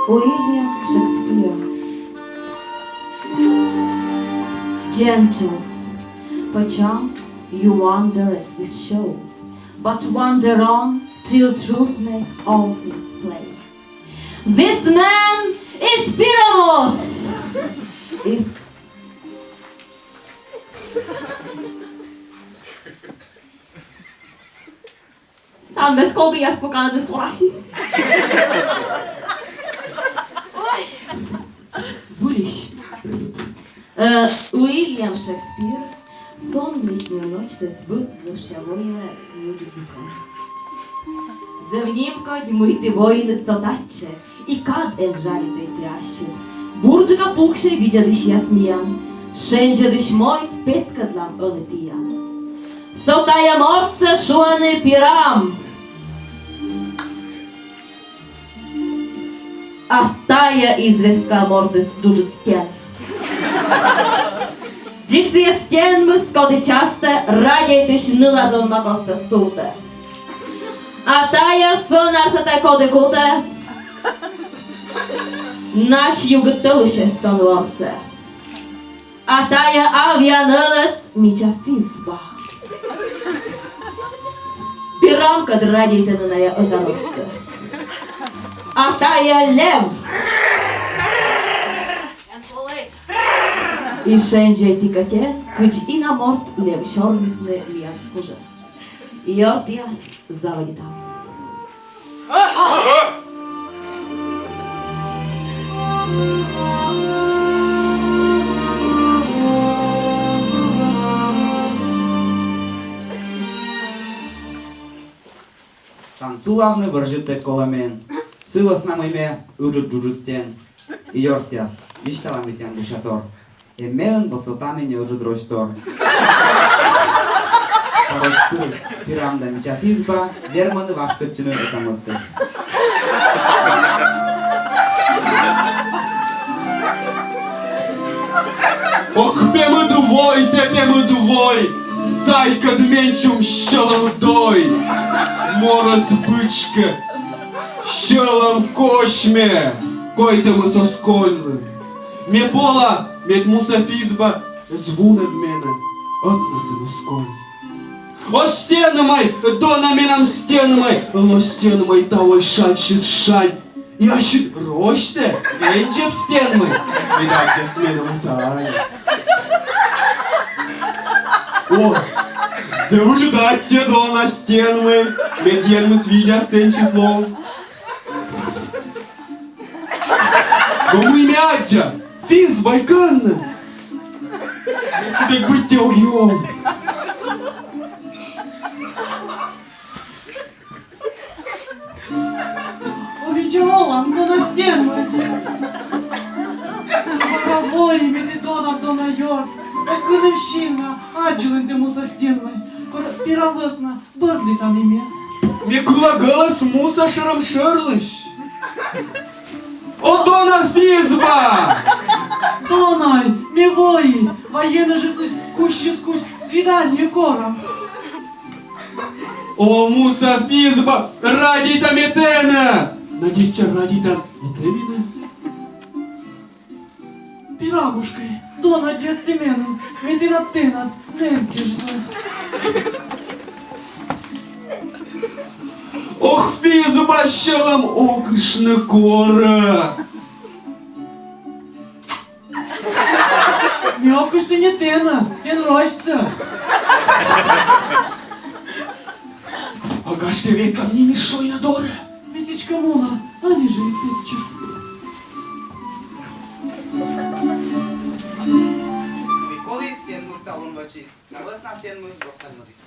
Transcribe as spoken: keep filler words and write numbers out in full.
William Shakespeare. Gentles, perchance you wonder at this show, but wonder on till truth make all things plain. This man is Pyramus! If Танмӧд кодъяс пуканныд сорасны. Ой. Выльысь. Э, Уильям Шекспир, сон митню ночтӧс быд вывсьӧ воя нюджыдвукӧ. Зэв нимкодь, мый ті воинныд со татчӧ, и кад эн жалитӧй ті ассьыд. Бурджыка пуксьӧй видзӧдысьяс миян, шензьӧдысь мойд петкӧдлам ӧні тіян. Со тайӧ мортсӧ шуӧны Пирам. А тайӧ известка мортыс джуджыд стен. Дзик сійӧ стенмыс, коді частӧ радейтысь нылазонма костӧ сувтӧ. А тайӧ фонарсӧ тай коді кутӧ нач югыд тӧлысьӧс тон ворсӧ. А тайӧ авъя нылыс мича Физба. Пирамкӧд радейтӧны найӧ ӧта мортсӧ. А тайӧ лев. И шензьӧй ті кӧть эн, кыдз и на морт, лев сёрнитны миян кужӧ. Ёртъяс, заводитам. Тан сулавны вӧрзьыдтӧг колӧ мен. Сы вӧсна мый ме ыджыд джуджыд стен. И, ёртъяс, висьтала ме тіян гусятор. Эмӧсь быттьӧ тані неыджыд розьтор. Парӧс пырыс Пирам да мича Физба вермӧны вашкӧдчыны ӧта-мӧдкӧд. Ок, пемыд вой, тэ пемыд вой, сайкӧд менсьым сьӧлӧм дой. Морӧс бычкӧ, сьӧлӧм косьмӧ, койтӧмыс оз кольлы. Ме пола, мед муса Физба эз вунӧд менӧ, ӧтнасӧн эз коль. О, стенмӧй, дона менам, стенмӧй, но стенмӧй тавой шаньсьыс шань. И ассьыд розьтӧ вензьӧб, стенмӧй, мед аддзас меным сань. О, зэв ыджыд аттьӧ, дона стенмӧй, мед Енмыс видзас тэнсьыд лов. Но мый ме аддза, Физбаӧй кӧні? Ме сідз быттьӧ ог ёв. О, видза олан, дона стенмӧй. Сы бара вои ме ті донад, дона ёрт. О, кынӧм синна аддзылін ті, муса стенмӧй. Кор Пирам вӧсна бӧрдіт тані ме. Ме кыла гӧлӧс муса шӧрӧм шӧрлысь. О, дона Физба! Донай, ме вои, вай енэжыслысь кузьсьыс кузь свидание корам. О, муса Физба, радейта ме тэнӧ! Надейтча, радейтан и тэ менӧ. Пирамушкӧй, дона дерт ті меным, ме тэнад, тэнад нем кежлӧ. Ох, Физба, сьӧлӧм, огышны корӧ. Ме огышті не тэнӧ, стен розьсӧ. А гашкӧ, ветлам нин шойна дорӧ. Ме сідзкӧ муна, ӧні жӧ и сэтчӧ. Мый колі стенмыс талун вӧчис, на вӧсна стенмыс гортад мӧдіс.